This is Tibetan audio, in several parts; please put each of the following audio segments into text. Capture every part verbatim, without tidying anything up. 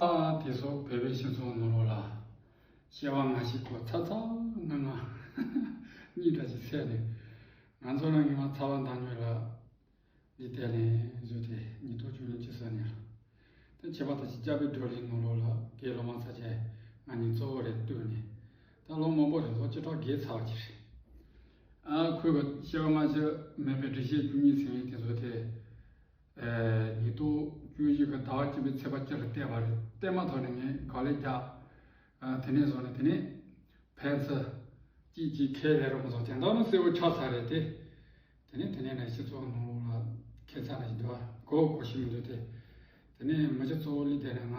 ཨ་དེ་སོགས་བོད་པའི་སྤྱི་ཚོགས་ནང་ལོགས་ལ་སྐྱེ་བ་སྔ་ཕྱི་སྐོར་ཚ་ཚ་ང་ང་གཉིས་འདྲ་ཞིག་སད་ནས། ང་ཚོ་རང་གི་མ་ཚ་བ་འདང་ཉོས་ལ་འདི་བལྟས་ནས་བཟོས་ཏེ་ཉིས་སྟོང་བཅུ་གཉིས་ཀྱི་ས་ནས་ལ། དེ་བྱས་པ་དང་ཕྱི་རྒྱལ་པའི་བགྲོ་གླེང་ནང་ལོགས་ལ་དགེ་སློབ་མ་ཚ་ཅན་ང་གཉིས་གཙོ་བོ་རེད་བཏུས་ནས། ད་ལོ་མང་པོ་རེད། ལོ་བཅུ་ཕྲག་བརྒལ་ཚར་བ་ཅིག་རེད། ཨ་ཁོས་གི་སྐྱེ་བ་སྔ་ཕྱི་མེད་པའི་འགྲེལ་བཤད་བཅུ་གཉིས་ཟེར་མཁན་དེ་ཚོ་དེ། ཨེ་ཉིས་སྟོང་བཅུ་བཞི་གི་ཟླ་བ་གཅིག་པའི་ཚེས་པ་བཅུ་ལ་བལྟས་པ་རེད། བལྟས་མ་ཐག་ནས་ངས་ག་ལེ་རྒྱག་ཨ་དེ་ནས་བཟུང་ནས་དེ་ནས་ཕན་ཚུན་གཅིག་གཅིག་ཁས་ལེན་རོགས་མ་སོང་། དེ་འདྲ་ནི་གསལ་བོ་ཆགས་ཚར་རེད་དེ། དེ་ནས་དེ་ནས་ནས་སྤྱི་ཚོགས་ནང་ལོགས་ལ་ཁྱད་མཚར་ནས་འདུག་ཨ་གོ་གོ་ཤེས་མི་འདུག་དེ། དེ་ནས་མི་སྤྱི་གཙོ་བོ་ལི་དེ་ནས་ང་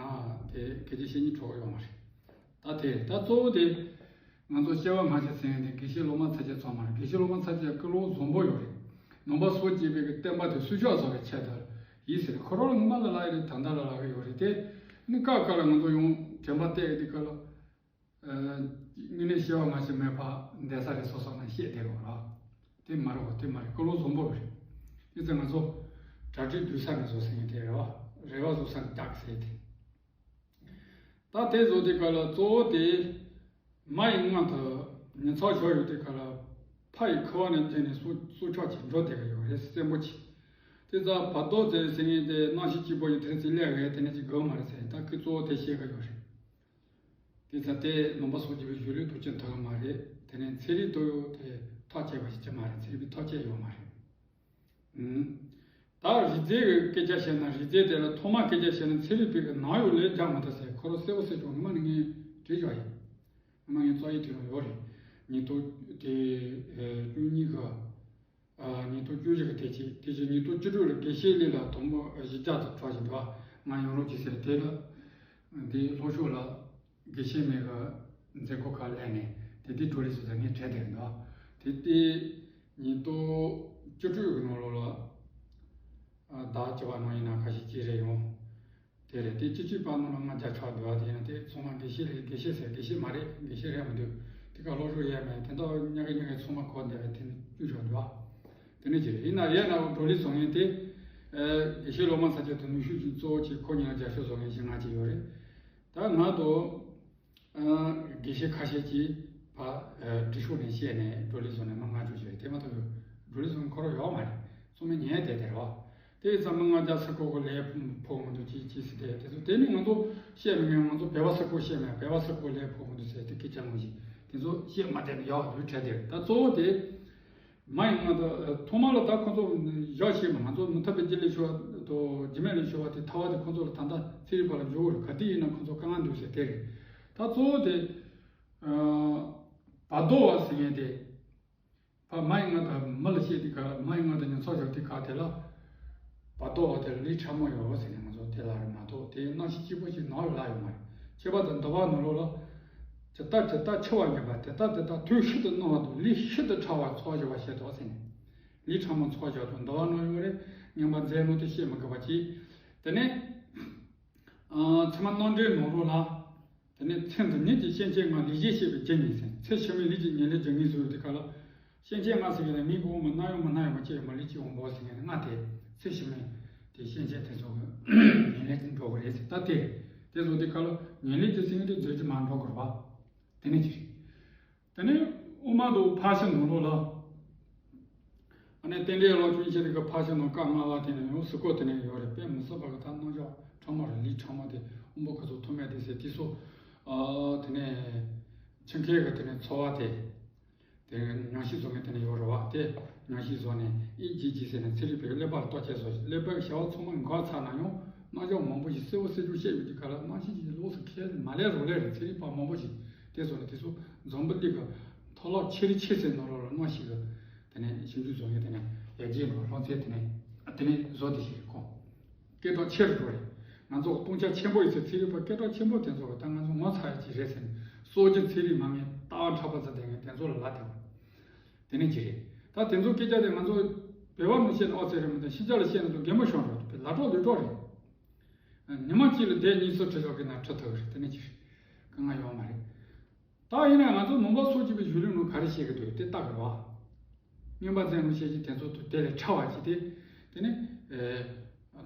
དེ་སྐད་ཆ་བཤད་སྙིང་བྲོ་གི་ཡོད་མ་རེད། ད་དེ་ད་གཙོ་བོ་དེ། ང་ཚོ་སྐྱེ་བ་སྔ་ཕྱི་ཟེར་མཁན་དེ་དགེ་བཤེས་སློབ་མ་ཚ་ཅན་ཚང་མ་རེད། དགེ་བཤེས་སློབ་མ་ཚ་ཅན་ཀུན་སློང་བཟང་པོ་ཡོད་རེད། ནང་པ་སངས་རྒྱས་པའི་གི་བསྟན་པ་དེ་སྲུང་སྐྱོབ་བཟོ་བའི་ཆེད་དུ་ཡིན་ཟེར། ཁོ་རང་ལ་སྔོན་མ་ལ་ལབ་ཡོད་རེད། ད་ལྟ་ལ་ལབ་གི་ཡོད་རེད་དེ། ནི་ཀ་ཀ་ལ་ང་ཚོ་ཡང་དྲན་པ་གཏད་ཡོད་དེ་ཀ་ལ། དངོས་གནས་སྐྱེ་བ་སྔ་ཕྱི་མེད་པ་འདས་ས་རེད་སོ་སོ་ན་བཤད་བསྡད་རོགས་ར། དེ་མ་རེད་བ། དེ་མ་རེད། ཀུན་སློང་བཟང་པོ་རེད། དེ་ཚེ་ང་ཚོ་གྲ་སྒྲིག་སྡུག་ས་ནས་བཟོ་ཟེར་མཁན་དེ་རེད་བ། རེ་བ་བཟོ་ས་ནས་རྒྱག་ཟེར་དེ། ད་དེ་བཟོ་དེ་ག་ལ་གཙོ་བོ་དེ། མ་ཡི་མངལ་དུ་ཉིན་ཚགས་བཞག་ཡོད་དེ་ག་ལ། ཕ་ཡི་ཁུ་བ་ནས་བརྒྱུད་ནས་སྲོག་སྲོག་ཆགས་ཀྱི་འགྲོ་བསྡད་ཀྱི་ཡོད་རེད། བཙན་པོ་ཆེ། དེ་ཙ་བར་དོ་ཟེར་ཟེར་མཁན་དེ་རྣམ་ཤེས་གཅིག་པོ་ཡི་དེ་ཚེ་ལས་རེད། དེ་ནས་ཅིག་དགོས་མ་རེད་ཟེར། ད་ཁོས་གཙོ་བོ་དེ་བཤད་ཀྱི་ཡོད་རེད། དེ་ཙ་དེ་ནང་པ་སངས་རྒྱས་པའི་གཞུང་ལུགས་དུ་ཅི་ཐུབ་མ་རེད། དེ་ནས་ཚན་རིག་ཏུ་ཡོད་དེ་ཐག་བཅད་པ་ཞིག་ཅི་མ་རེད། ཚན་རིག་པའི་ཐག་བཅད་ཡོད་མ་རེད། ད་རིག་རྩལ་གྱི་སྐད་ཆ་བཤད་ན། རིག་རྩལ་དེ་ལ་ཐོག་མ་སྐད་ཆ་བཤད་ན་ཚན་རིག་པའི་གི་ནང་ཡོད་ལས་རྒྱག་མ་ཐུབ་ཟེར། ཁོ་རང་གསལ་པོ་གསལ་ཆོག་ངོ་མ་ནི་ངས་བྲིས་བཞག་ཡིན། ངོ་མ་ངའི་རྩོམ་ཡིག་དེ་རུ་ཡོད་རེད། ཉིས་སྟོང་དེ་བཅུ་གཉིས་གི་ཉིས་སྟོང་བཅུ་བཞི་གི་དེ་ཅི་དེ་ཅི་ཉིས་སྟོང་བཅུ་དྲུག་ལ་དགེ་བཤེས་ལི་ལ་དོན་མོ་གཞི་རྒྱ་དུ་གྲགས་བཞིན་འདུག་ང་ཡོང་རོགས་ཀྱི་ཟེར་དེ་ལ། འདི་ལྷོ་ཕྱོགས་ལ་དགེ་བཤེས་མའི་གི་མཛད་སྒོ་ཁག་ལས་ནས་དེ་དེ་གྲོ་ལི་སུ་ཟ་ངས་བྲལ་བསྡད་འདུག་དེ་དེ་ཉིས་སྟོང་བཅུ་དྲུག་གི་ནང་ལོགས་ལ་ཨ་བདག་བྱ་བ་ནང་ཡིན་ན་ཁ་ཤས་ཅི་རེད་ཡོང་། དེ་རེད། དེ་སྤྱི་སྤྱོད་པ་ནང་ལ་ང་རྒྱ་ཆགས་འདུག་དེ་ཡིན་ན་དེ་ཚང་མ་དགེ་བཤེས་རེད། དགེ་བཤེས་ཟེར། དགེ་བཤེས་མ་རེད། དགེ་བཤེས་རེད་མི་འདུག་དེ་ག་སློབ་ཕྲུག་ཡས་མས་དེ་འདྲ་ཉག་གི་ཉག་གི་ཚང་མ་གོ་བསྡད་པའི་དེ་ནི་བཅུ་ཞོག་འདུག་དེ་ནི་ཅི་རེད། ཡིན་ན་ཡས་ན་གྲོ་ལི་བཟོ་མཁན་དེ་དགེ་བཤེས་སློབ་མ་ཚ་ཅན་དུ་ནུས་ཤུགས་ཀྱི་གཙོ་བོ་ཅིག་ཁོ་གཉིས་ལ་རྒྱབ་སྐྱོར་བཟོ་མཁན་ཞིག་ང་ཅིག་ཡོད་རེད། ད་ང་དང་དགེ་བཤེས་ཁ་ཤས་ཀྱིས་ཕ་འབྲི་ཤོག་ནས་བཤད་ནས་གྲོ་ལི་བཟོ་ནས་མ་ང་ཅོ་ཅོ་རེད། དེ་མ་གཏོགས་གྲོ་ལི་བཟོ་ཁོ་རང་ཡོག་མ་རེད། ཚང་མས་ཉན་བསྡད་དེ་རེད་བ། དེ་ཙམ་མི་ང་རྒྱ་ས་ཁོག་གི་ལས་ཕོག་མི་འདུག་ཅི་ཅི་ཟེར་དེ་དེ་ཚོ་དེ་ནི་ང་ཚོ་བཤད་མི་ངན། ང་ཚོ་བོད་པ་ས་ཁོག་བཤད་མེད། བོད་པ་ས་ཁོག་ལས་ཕོག་མི་འདུག་ཟེར་དེ་སྐད་ཆ་ངོ་ཞིག་དེ་ཚོ་བཤད་མ་བསྡད་ནས་ཡག་དུས་བྲལ་དེ་རེད། ད་གཙོ་བོ་དེ། མ་ཡི་མངལ་དུ་ཐོག་མ་ལ་ད་ཁོ་ཚོ་ཡག་ཤེས་མ། ང་ཚོ་མུ་མཐའ་བེ་རྒྱ་ལས་ཤོར་བ་དང་རྒྱུད་སྨད་ལས་ཤོར་བ་དེ་ཐ་བ་དེ་ཁོ་ཚོ་ལ་ད་ལྟ་ཚན་རིག་པ་ལ་འཇོག་དགོས་རེད། ག་དུས་ཡིན་ན་ཁོ་ཚོ་དཀའ་ངལ་འདུག་ཟེར་དེ་རེད། ད་གཙོ་བོ་དེ་བར་དོ་བ་ཟེར་མཁན་དེ་ཕ་མ་ཡི་མངལ་དུ་མི་ལ་སྐྱེས་དུས་ག་མ་ཡི་མངལ་དུ་ཉིན་ཚགས་བཞག་དུས་ག་དེ་ལ་བར་དོ་བ་དེ་ལ་ལུས་ཕྲ་མོ་ཡོད་ཟེར་ནས་ང་ཚོ་དེ་ལ་རེད་མ་གཏོགས་དེ་རྣམ་ཤེས་གཅིག་པོ་ཞིག་ནང་ལ་ཡོད་མ་རེད། ཁྱད་པར་དུ་འདུལ་བ་ནང་ལོགས་ལ་ཇི་ལྟར་ཇི་ལྟར་འཆི་བ་ཉིད་པ་དེ་ལྟར་དེ་ལྟར་དུས་ཤིན་ཏུ་རྣོ་བ་དང་ལུས་ཤིན་ཏུ་ཕྲ་བ་ཚོགས་བཞི་བ་ཞེས་དོགས་ཟེར་ནས། ལུས་ཕྲ་མོ་ཚོགས་བཞི་དང་འདུལ་བ་ནང་ཡོད་རེད། ངན་པ་མཛད་ནོ་དེ་བཤད་མི་དགོས་པ་གཅིག་དེ་ནས་ཨ་ཚད་མ་རྣམ་འགྲེལ་ནང་ལོགས་ལ། དེ་ནས་ཚེ་འདི་ཉིད་ཀྱི་སྐྱེ་མཆེད་ལྔ་ལུས་བཞིན་གཤེགས་པའི་རྒྱུ་ཉིད་ཟེར། ཚེ་ཕྱི་མའི་ལུས་ཀྱི་ཉེར་ལེན་རྒྱུ་ཉིད་ཟེར་བའི་དེ་ག་ལ། སྐྱེ་མཆེད་ལྔ་ཟེར་གྱི་ནི་མིག་གི་དབང་པོ་སྣ་ཡོད་མ་སྣ་ཡོད་མ་ལྕེ་ཡོད་མ་ལུས་ཀྱི་དབང་པོ་ཟེར་མཁན་ལྔ་དེ་ཚེ་ཕྱི་མའི་དེ་སྐྱེ་མཆེད་དེ་ཚོ་གི་ཉེར་ལེན་འགྲོ་གི་རེད་ཟེར། ད་དེ་དེ་ཚོ་དེ་ག་ལ་ཉེར་ལེན་གྱི་ཟེར་མཁན་དེ་རྫས་ཀྱི་མ་འགྲོ་གི་རེད་བ། དེ་ནས་ཅི་རེད། དེ་ནས་དབུ་མ་དང་ཕར་ཕྱིན་ནང་ལོགས་ལ། ཨ་ནི་རྟེན་འབྲེལ་ལོ་ཆུང་ཆེ་དེ་གི་ཕར་ཕྱིན་ནང་བཀའ་ལྔ་པ་དེ་ནས་ཡང་ཟུར་བཀོད་དེ་ནས་ཡོད་རེད། དཔེ་མི་སྲིད་པ་གི་ད་རྣམ་གཞག་ཕྲ་མོ་རེད། ལུས་ཕྲ་མོ་དེ་དབང་པོ་ག་ཚོད་ཐོབ་མེད་དེ་ཟེར་དེ་ཚོ། ཨ་དེ་ནས་ཆེད་མཁས་གི་དེ་ནས་འཚོ་བ་དེ། དེ་ཉམས་ཞིབ་བཟོ་མཁན་དེ་ནས་ཡོད་རེད་བ། དེ་ཉམས་ཞིབ་བཟོ་ནས་ཨི་ཇི་ཇི་ཟེར་ནས་ཚན་རིག་པའི་ཀླད་པ་ལ་བརྟག་དཔྱད་བཟོ་ཞིང་ཀླད་པའི་བྱ་བ་ཚང་མ་འགག་ཚར་ན་ཡང་རྣམ་གཞག་མང་པོ་ཞིག་གསལ་པོ་གསལ་རྐྱང་བཤད་ཡོད་དུས་ག་ལ་རྣམ་ཤེས་ཀྱི་ལོགས་སུ་ཁས་མ་ལེན་རོགས་ལེན་རེད། ཚན་རིག་པ་མང་པོ་ཞིག་དེ་བཟོ་ནས་དེ་ཚོ་འཛམ་བུ་གླིང་གི་མཐོ་སློབ་ཆེ་རིགས་ཆེ་ཚད་ནང་ལོགས་ལ་རྣམ་ཤེས་ཀྱི་དེ་ནས་ཞིབ་འཇུག་བཟོ་མཁན་དེ་ནས་ཡར་རྒྱས་ནང་སློབ་ཚན་དེ་ནས་དེ་ནས་བཟོ་དེ་ཞིག་རེད་ཁོང་། སྐད་གྲགས་ཆེ་རུ་འགྲོ་རེད། ང་ཚོ་སྟོང་ཆ་ཆེན་པོ་ཡིན་ཚེ་ཚན་རིག་པ་སྐད་གྲགས་ཆེན་པོ་དེ་ཚོ་གི་ད་ང་ཚོ་ངོ་ཚ་ཡ་ཅིག་རེད་ཟེར་ནས་སྲོག་གི་ཚན་རིག་མ་ངན་ཏག་འཁྲབ་པ་ཚ་དེ་ངས་དེ་ཚོ་ལ་ལབ་དེ་བ། དེ་ནས་ཅི་རེད། ད་དེ་ཚོ་སྐད་ཆ་དེ་ང་ཚོ་བོད་པ་ནང་བཤད་ན་ཨོ་ཙེ་རེད་མི་འདུག་ཕྱི་རྒྱལ་ལ་བཤད་ན་ཚོ་རྒན་མོ་ཤོར་འགྲོ་རེད། ལ་གྲོགས་ལུས་གྲོགས་རེད། ཉི་མ་གཅིག་ལ་དེབ་གཉིས་གསུམ་ཁྲིད་ཆོག་གི་ན་ཁྲིད་ཐུབ་རེད། དེ་ནས་ཅི་རེད། དཀའ་ངལ་ཡོད་མ་རེད། ད་ཡིན་ན་ང་ཚོ་ནང་པ་སོགས་ཀྱི་པའི་གཞུང་ལུགས་ནང་ག་རེ་བཤད་ཀྱི་འདུག་དེ་ལྟ་དགོས་བ། མངོན་པ་མཛད་ནོ་བཤད་ཀྱི་དེ་ཚོ་དེ་ལས་ཕྲ་བ་ཅིག་དེ། དེ་ནི།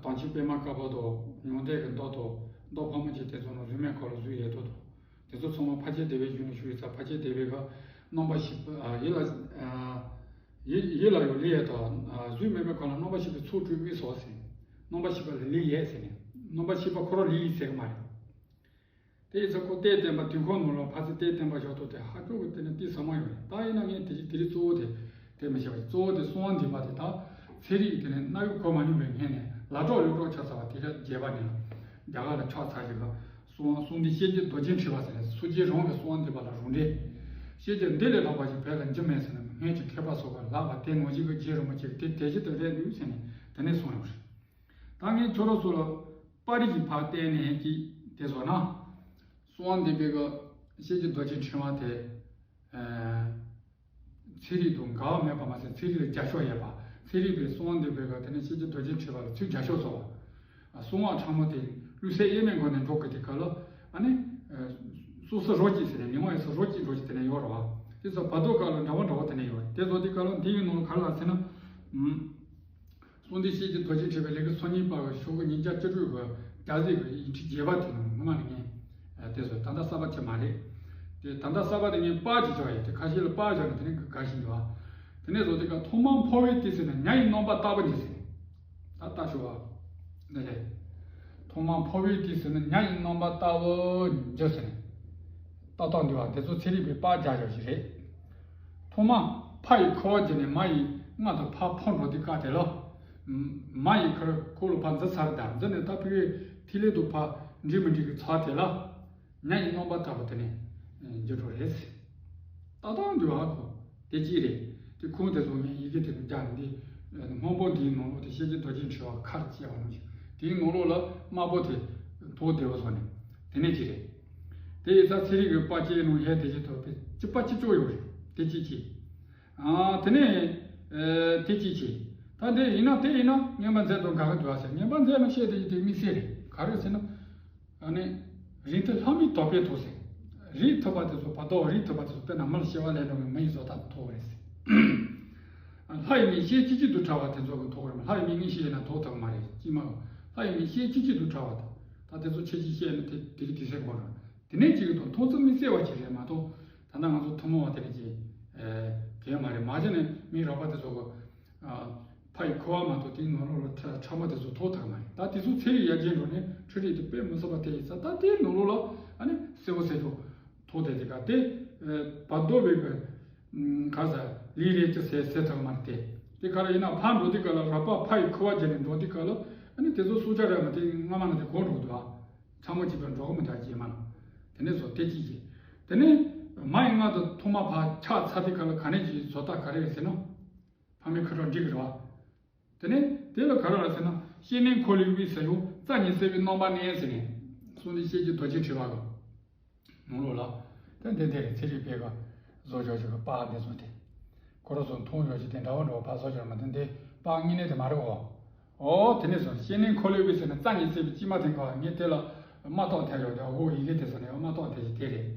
དྭངས་བཅུད་པད་མ་དཀར་པོ་དང་མྱང་འདས་ཀྱི་མདོ་དང་ མདོ་ཕག་མོ་ཅན་དེ་ཚོ་ནང་བཟོད་མེད་ཁོ་ལ་བཟོད་ཡས་ཏོ་དང་། དེ་ཚོ་ཚང་མ་ཕལ་ཆེར་དེ་བའི་གཞུང་ནས་ཞུ་ཡི་ཙང་ཕལ་ཆེར་དེ་བའི་ག་རྣམ་པ་བཞི་པ་ཨ་ཡིད་ལ་ཨ་ཡིད་ཡིད་ལ་ཡོད་ལི་ཡས་དང་ཨ་བཟོད་མེད་མེད་ཁོ་ལ་རྣམ་པ་བཞི་པའི་ཚོགས་སྤྲུལ་དམིགས་སོ་ཟེར། རྣམ་པ་བཞི་པ་ལ་ལི་ཡས་ཟེར་ནས་རྣམ་པ་བཞི་པ་ཁོ་རང་ལི་ཡས་ཟེར་གི་མ་རེད། དེ་ཡིན་ཙང་ཁོ་གཏེར་བརྟེན་པ་དུས་འཁོར་ནང་ལ་ཕར་ཚུར་གཏེར་བརྟེན་པ་ཞོག་ཏོ་དེ་ཧ་ཅང་གི་དེ་ནས་གཏིང་ཟབ་མོ་ཡོད་རེད། ད་ཡིན་ན་ངས་དེ་རིང་དེ་རིང་གཙོ་བོ་དེ་དེ་མི་བྱེད་པ་གཙོ་བོ་དེ་གསང་བ་འདུས་པ་དེ་དང་ཚན་རིག་དེ་ནས་སྣ་ཡུག་གོ་མ་མྱོང་བའི་ངས་ནས་ལ་གྲོགས་ལུག་གྲོགས་ཆགས་ཚར་བ་དེ་རྒྱས་པ་ནས་ལ་རྒྱ་གར་ལ་ཆགས་ཚར་ཞིག་ལ་གསང་བ་གསང་འདུས་ཤེས་བྱའི་རྡོ་རྗེ་འཁྲིལ་བ་ཟེར་ནས་སོ་སྐྱེ་རང་གི་གསང་བ་འདུས་པ་ལ་རང་འགྲེལ། ཤེས་བྱ་འདི་ལས་ལྷག་པ་ཞིག་བོད་ལ་འགྱུར་མེད་ཟེར་ནས་སྔོན་གྱི་མཁས་པ་སོགས་ཀྱིས་ལབ་པ་དེ་ནང་བཞིན་གྱི་རྗེ་རིན་པོ་ཆེ་གིས་དེ་དེ་བཞིན་དུ་རེད་འདུག་ཟེར་ནས་དེ་ནས་གསུངས་ཡོད་རེད། ད་ངས་ཁྱོད་རང་ཚོ་ལ་པར་རིས་ཀྱི་ཕར་བལྟས་ནས་ཀྱིས་དེ་བཟོ་ན། གསང་བ་འདུས་པའི་གི་ཤེས་བྱའི་རྡོ་རྗེ་འཁྲིལ་བ་དེ། ཚན་རིག་དང་འགལ་བ་མེད་པ་མ་ཟད་ཚན་རིག་ལ་རྒྱབ་སྐྱོར་ཡོད་པ། ཚན་རིག་པས་གསང་བ་འདུས་པའི་གི་དེ་ནས་ཤེས་བྱའི་རྡོ་རྗེ་འཁྲིལ་བ་ལ་ཚུར་རྒྱབ་སྐྱོར་བཟོ་བ། གསང་བ་ཕྲ་མོ་དེ་བློ་གསལ་དབྱེར་མེད་སྒོ་ནས་འགྲོ་དགོས་དེ་ག་ལ་ཨ་ནི། སོ་སོ་རོ་གཅིག་ཟེར་ནས་མི་མང་ཡོད་ས་རོ་གཅིག་རོ་གཅིག་དེ་ནས་ཡོད་རེད་བ། དེ་ཚོ་བར་དོ་ག་ལ་འདྲ་བ་འདྲ་བ་དེ་ནས་ཡོད་རེད། དེ་ཚོ་དེ་ག་ལ་འདི་ཡི་ནང་ལ་ག་ལ་ཟེར་ན། གསང་འདུས་ཤེས་བྱའི་རྡོ་རྗེ་འཁྲིལ་བའི་ལེའུ་སྟེ་ཉི་ཤུ་གཉིས་པ་ཤོག་གུ་ཉིས་བརྒྱ་བཅུ་དྲུག་གི་རྒྱ་ཟེར་གྱི་ཡིག་ཕྲེང་བརྒྱད་པ་དེ་ནང་སྔོན་མ་ནས་ངས་དེ་ཚོ་ད་ལྟ་གསར་པ་ཅིག་མ་རེད། དེ་ད་ལྟ་གསར་པ་དེ་ངས་པར་ཅིག་བཞག་ཡོད། དེ་ཁ་ཤས་ལ་པར་བཞག་ནས་དེ་ནས་དགའ་བཞིན་འདུག་ཨ། དེ་ནས་བཟོ་དེ་ག་ཐོག་མར་འཕོ་བའི་དུས་ཟེར་ནས་ཉ་ཡི་རྣམ་པར་བཏགས་པ་ཉིད་ཟེར། ད་ལྟ་ཞུ་བ། འདི་ལས། ཐོག་མར་འཕོ་བའི་དུས་ཟེར་ནས་ཉ་ཡི་རྣམ་པར་བཏགས་པ་ཉིད་ཟེར་ནས། ཏག་ཏག་འདུག་ཨ། དེ་ཚོ་ཚན་རིག་པས་པར་རྒྱག་ཡོད་ཞིག་རེད། ཐོག་མ་ཕ་ཡི་ཁུ་བ་བྱས་ནས་མ་ཡི་མངལ་དུ་ཕར་འཕོ་འགྲོ་དུས་སྐབས་དེ་ལ། མ་ཡི་ཁུ་ཁོ་ལ་ཕར་འཛུལ་ཚར་དང་འཛུལ་ནས་ད་ཕ་གིའི་ཐིག་ལེ་དུ་ཕར་འགྲིག་མི་འགྲིག་གི་ཚར་དེ་ལ། ཉ་ཡི་རྣམ་པར་བཏགས་པ་དེ་ནས་འགྱུར་འགྲོ་རེད། ཏག་ཏག་འདུག་ཨ་ཁོ། དེ་གཅིག་རེད། དེ་ཁུངས་དེ་ཚོ་ངས་ཡི་གེ་དེ་ཚོ་རྒྱག་ནས་འདི། སྔོན་པོ་འདིའི་ནང་ལོགས་དེ་ཤེས་བྱའི་རྡོ་རྗེ་འཁྲིལ་བ་ཁ་རུ་བཅད་པ་ནང་བཞིན་དེའི་ནང་ལོགས་ལ་དམར་པོ་དེ་དོག་བདེ་བོ་བཟོ་ནས་དེ་ནས་ཅི་རེད། དེ་ཡི་ཚ་ཚན་རིག་གི་པར་ཅིག་ནང་ཡས་དེ་བཞིན་དུ་དཔེ་གཅིག་པ་གཅིག་ལྕོགས་ཡོད་རེད། དེ་གཅིག་གཅིག་ཨ་དེ་ནས་ཨེ་དེ་གཅིག་གཅིག་ད་དེ་ཡིན་ན་དེ་ཡིན་ན་ངན་པ་མཛད་དང་དགའ་གི་འདུག་ཨ་ཟེར། ངན་པ་མཛད་ན་བཤད་དེ་ཡི་དེ་དམིགས་བསལ་རེད། ག་རེ་ཟེར་ན། ཨ་ནི། རིགས་མཐུན་ལྷ་མིའི་དོགས་པས་དོགས་ཟེར། རིགས་མཐུན་པ་དེ་ཚོ་བར་དོ་རིགས་མཐུན་པ་དེ་ཚོ་དཔེར་ན་མི་ལ་སྐྱེ་བ་ལེན་འགྲོ་བའི་མི་ཡི་བཟོ་ལྟ་དང་དོགས་པ་རེད་ཟེར། ལྷ་ཡི་མིག་ཤེལ་གཅིག་གཅིག་ཏུ་བྲལ་བ་དེ་ཚོ་གི་དོགས་པ་རེད། ལྷ་ཡི་མིག་ངེས་ཤེས་ཡིན་ན་དོགས་ཐུབ་མ་རེད་ཅི་མ་རུང་། ལྷ་ཡི་མིག་ཤེལ་གཅིག་གཅིག་ཏུ་བྲལ་བ་དང་ད་དེ་ཚོ་ཆེ་ཆེ་བཤད་ན་དེ་དེ་གི་དུས་ཚོད་འགོར་ར། དེ་ནས་གཅིག་གི་དང་མཐོང་ཚུལ་དམིགས་བསལ་བ་ཅིག་རེད་མ་གཏོགས་ད་ལྟ་ང་ཚོ་ཐུན་མོང་བ་དེ་ལ་ཅིག་གལ་མ་རེད། མ་གཞི་ནས་མིག་རགས་པ་དེ་ཚོ་གི་ཕ་ཡི་ཁུ་བ་མ་གཏོགས་དེའི་ནང་ལོགས་ལ་ཕྲ་ཕྲ་མ་དེ་ཚོ་ཐོགས་ཐག་མ་རེད། ད་དེ་ཚོ་ཚན་རིག་ཡར་རྒྱས་འགྲོ་ནས་འཕྲུལ་རིག་དེ་དཔེ་མི་སྲིད་པ་དེ་ཡིན་ཙང་ད་དེའི་ནང་ལོགས་ལ་ཨ་ནི་གསལ་པོ་གསལ་ཐོག་ཐོགས་དེ་དེ་ག་དེ་བར་དོ་བའི་གི་ག་ས་ལི་རེད་ཅི་ཟེར་ཟེར་ཐག་མ་རེད། དེ་དེ་ག་ལ་ཡིན་ན་ཕར་འགྲོ་དུས་ག་ལ་རགས་པ་ཕ་ཡི་ཁུ་བ་བརྒྱབ་ནས་འགྲོ་དུས་ག་ལ་ཨ་ནི་དེ་ཚོ་སྲོག་ཆགས་རེད་མ་དེ་སྔ་མ་ན་དེ་གོ་འགྲོ་གི་འདུག་ཨ། ཚ་མོ་གཅིག་པའི་འགྲོ་གི་མི་འདྲ་ཅི་མ་ལ་དེ་ནས་བཟོ་དེ་གཅིག་གཅིག་དེ་ནས་མ་ཡི་མངལ་དུ་ཐོག་མ་ཕར་ཆགས་ཚར་དུས་ག་ལ་ག་ནས་ཀྱི་བཟོ་ལྟ་ག་རེ་ཡོད་ཟེར་ན། ཕ་མའི་ཁུ་ཁྲག་འགྲིག་གི་རེད་བ། དེ་ནས་དེ་ལ་ག་རེ་ལ་ཟེར་ན་ཤེས་ནས་འཁོར་ལོའི་དབུས་སུ་ཡང་རྩ་ཉིད་གསལ་བའི་རྣམ་པ་གནས་ཟེར་ནས་གསུངས་ཏེ་ཤེས་ཀྱི་རྡོ་རྗེ་ཕྲེང་བ་གི་ནང་ལོགས་ལ་དེ་འདི་འདིར་ཚན་རིག་པས་ག་བཟོ་བྱ་ཞིག་གི་པར་འདི་བཟོ་སྟེ་ཁོ་རང་ཚོ་མཐོང་བྱ་ཞིག་དེ་འདྲ་བ་འདྲ་བ་ཕར་བཟོ་བྱ་མ་དེ་འདི་པར་དངོས་གནས་དེ་མ་རེད་འོ། ཨོ་དེ་ནས་བཟུང་ཤེས་ནས་འཁོར་ལོའི་དབུས་ཟེར་ནས་རྩ་ཉིད་གསལ་བའི་དཀྱིལ་མ་དེ་ག་ངས་དེ་ལ་མ་གཏོགས་དེ་ཡོད་དེ་ཨོ་ཡི་གེ་དེ་ཟེར་ནས་མ་གཏོགས་དེ་ཞིག་དེ་རེད།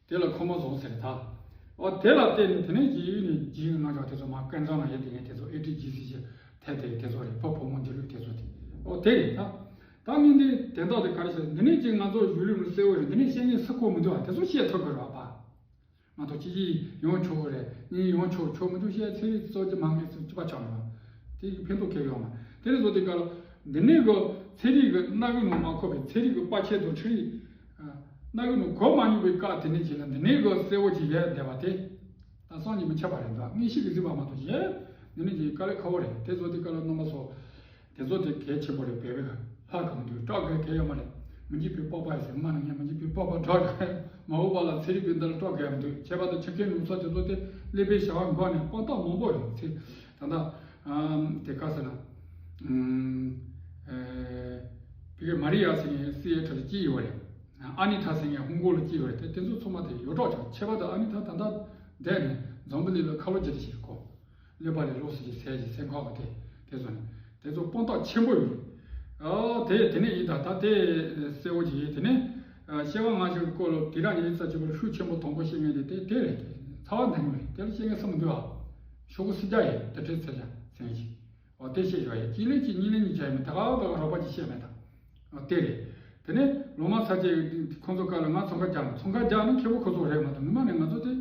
དེ་ལ་ཁོ་མོ་བཟུང་ཟེར་ད། ཨོ་དེ་ལ་བརྟེན་ནས་དེ་ནས་རྗེས་ཡོད་ནས་རྗེས་ཡོད་རྣམ་གཞག་དེ་ཚོ་མ་ཀུན་བཟང་ལ་ཡོད་དེ་ངས་དེ་ཚོ་ཨེ་ཏི་ཇི་སི་ཞེས་ཐད་དེ་དེ་ཚོ་རེད། ཕ་བུ་མོ་འདི་ལུས་དེ་ཚོ་དེ་ཨོ་དེ་རེད་ད། ད་ངས་འདི་དེ་དག་དེ་ག་རེ་བྱས་འདི་ནས་ཅིག་ང་ཚོ་གཞུང་ལུགས་ལ་གསལ་བོ་རེད། འདི་ནས་བཤད་མཁན་སུ་གོ་མི་འདུག་ཨ། དེ་ཚོ་བཤད་ཐུབ་དགོས་རེད་བ་པ། མ་གཏོགས་ཅི་ཅི་ཡོང་ཆོག་གི་རེད། གཉིས་ཡོང་ཆོག་ཆོག་མི་འདུག་བཤད་ཚན་རིག་གཙོ་ཆེ་མ་ངེས་ཚུལ་གཅིག་པ་ཆགས་མི་རེད། དེ་གི་ཕན་ཐོགས་གལ་ཡོད་མ་རེད། དེ་ནས་བཟོ་དེ་ག་ལ་འདི་ནས་གི་ཚན་རིག་གི་སྣ་ཁུག་ནང་མ་ཁོ་བའི་ཚན་རིག་གི་པར་ཆས་དང་འཕྲུལ་རིག་སྣ་ཁུག་ནང་གོ་མ་མྱོང་བའི་སྐབས་དེ་ནས་ཅིག་ལ་འདི་ནས་གི་གསལ་བོ་ཅིག་ཡལ་བསྡད་པ་དེ་ད་སང་ཉིན་མི་ཆད་པ་རེད་འདུག་ངེས་ཤེས་ཀྱིས་གཟིགས་པ་མ་གཏོགས་ཡལ་འདི་ནས་ཅིག་དཀའ་ལས་ཁག་པོ་རེད། དེ་བཟོ་དེ་ག་ལ་རྣམ་པ་ཚོ། དེ་ཚོ་དེ་གལ་ཆེན་པོ་རེད། བོད་པའི་ལྷ་གང་འདུག་སྐྲག་དགོས་གལ་ཡོད་མ་རེད། མི་འཇིགས་པའི་སྤོབས་པ་ཟེར་མ་ན་ངས་མི་འཇིགས་པའི་སྤོབས་པ་སྐྲག་དགོས་མ་འོངས་པ་ལ་ཚན་རིག་པའི་འདི་ལ་སྐྲག་དགོས་མི་འདུག་ཁྱད་པར་དུ་ཆུ་ཁའི་ནུབ་ས་དེ་ཚོ་དེ་ཀླད་པའི་བྱ་བ་འགོག་ནས་དཔང་རྟགས་མང་པོ་ཡོད་ཚེ་ད་ལྟ་དེ་ག་ཟེར་ན་བི་གེ་མ་རི་ཡ་ཟེར་ནས་སི་ཨེ་ཁྲ་ལ་སྐྱེས་ཡོད་རེད། ཨ་ནི་ཐ་ཟེར་ནས་ཧོང་ཀོང་ལ་སྐྱེས་ཡོད་རེད། དེ་དེ་ཚོ་ཚང་མ་དེ་ཡོད་གྲོགས་ཆགས། ཁྱད་པར་དུ་ཨ་ནི་ཐ་ད་ལྟ་བསྡད་ནས་འཛམ་བུ་གླིང་ལ་ཁ་ལོ་བརྒྱབ་བསྡད་བཞིན་ཡོད་ཁོ། ཀླད་པ་ལས་ལོགས་སུ་ཅིག་ཟས་ཀྱི་སེམས་ཁམས་ཀྱི་དེ་དེ་ཚོ་ནི་དེ་ཚོ་དཔང་རྟགས་ཆེན་པོ་ཡོད་རེད། ཨོ་དེ་དེ་ནས་ཡིན་ད་ད་དེ་གསལ་བོ་ཅིག་ཡིན། དེ་ནས་སྐྱེ་བ་སྔ་ཕྱི་གི་སྐོར་ལ་དེ་རང་ཉིད་རྩ་ཆེ་བོར་ཤུགས་ཆེན་པོ་དང་པོ་ཤེས་མཁན་དེ་དེ་དེ་རེད། ཚ་བ་འདི་ཉིད་རེད། དེ་ལ་ཤེས་མཁན་སུ་མི་འདུག་ཨ། ཤོག་གུ་སུམ་བརྒྱ་ཡོད། དེ་འདྲའི་ཚད་ཀྱང་ཟེར་མཁན་ཞིག་ཨོ་དེ་བཤད་ཡོད་ཡ། གཅིག་ལས་གཅིག་གཉིས་ལས་གཉིས་བྱས་མེད། ད་ག་བ་ག་རོགས་པ་ཅིག་བཤད་མེད་ད། ཨོ་དེ་རེད། དེ་ནས་ལོ་མ་ཚ་ཅེ་ཁོང་ཚོ་སྐབས་ལ་ང་ཚོང་ཁང་རྒྱག་ན་ཚོང་ཁང་རྒྱག་ན་མཁས་པོ་ཁོ་ཚོ་རེད་མ་གཏོགས། སྔོན་མ་ནས་ང་ཚོ་དེ་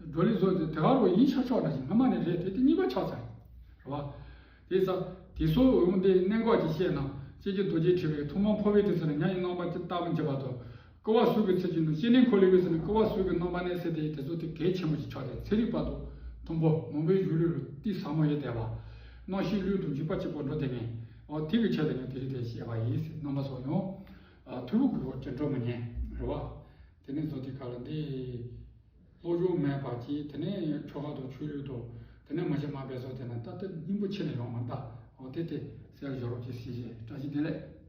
བགྲོ་གླེང་བཟོ་དེ་དེ་ག་རུ་ཡིན་ཆགས་ཆོག་ན་ཞིག་སྔོན་མ་ནས་རེད། དེ་དེ་གཉིས་པ་ཆགས་ཚར་རེད་བ། དེ་ས་དེ་ཚོ་འོང་དེ་གནད་འགག་ཅིག་བཤད་ན། ཅེ་ཀྱེ་རྡོ་རྗེ་ཁྲི་པའི་ཐུགས་དམ་འཕོ་བའི་དུས་ཚོད་ན་ཉ་ཡི་རྣམ་པ་ཅིག་བཏགས་པ་འཇུག་པ་དང་། ཀུ་བ་སུ་གི་ཚིག་གི་ནང་ཤེས་ནས་འཁོར་ལོས་ཟེར་ནས་ཀུ་བ་སུ་གི་རྣམ་པ་གནས་ཟེར་དེ་དེ་ཚོ་དེ་གལ་ཆེན་པོ་ཞིག་ཆགས་ཏེ། ཚན་རིག་པ་དང་མཐུན་པོ་མང་པོའི་གཞུང་ལུགས་ལ་གཏིང་ཟབ་མོ་ཡོད་བསྡད་པ། རྣམ་ཤེས་ལུས་དང་འཇུག་པ་གཅིག་པུ་འགྲོ་བསྡད་མཁན། འོ་དེ་གི་ཆེད་དུ་ངས་དེ་རིང་དེ་བཤད་པ་ཡིན་ཟེར། རྣམ་པ་ཚོ་ཡང་ཐུ་བོ་གི་འོ་ཅན་འགྲོ་མི་ཉན་རེད་བ། དེ་ནས་བཟོ་དེ་ག་ལ་འདི་སློབ་སྦྱོང་མེད་པ་གྱིས། དེ་ནས་ཆོ་ག་དང་ཆོས་ལུགས་དང་། དེ་ནས་མ་ཤེས་མ་པའི་བཟོ་དེ་ན་ད་ལྟ་སྙིང་པོ་ཆེ་ནས་ཡོང་མ་ད། འོ་དེ་དེ་གསལ་བཞག་རོགས་ཀྱིས་ཟེར་བྱས། བཀྲ་ཤིས་བདེ་ལེགས།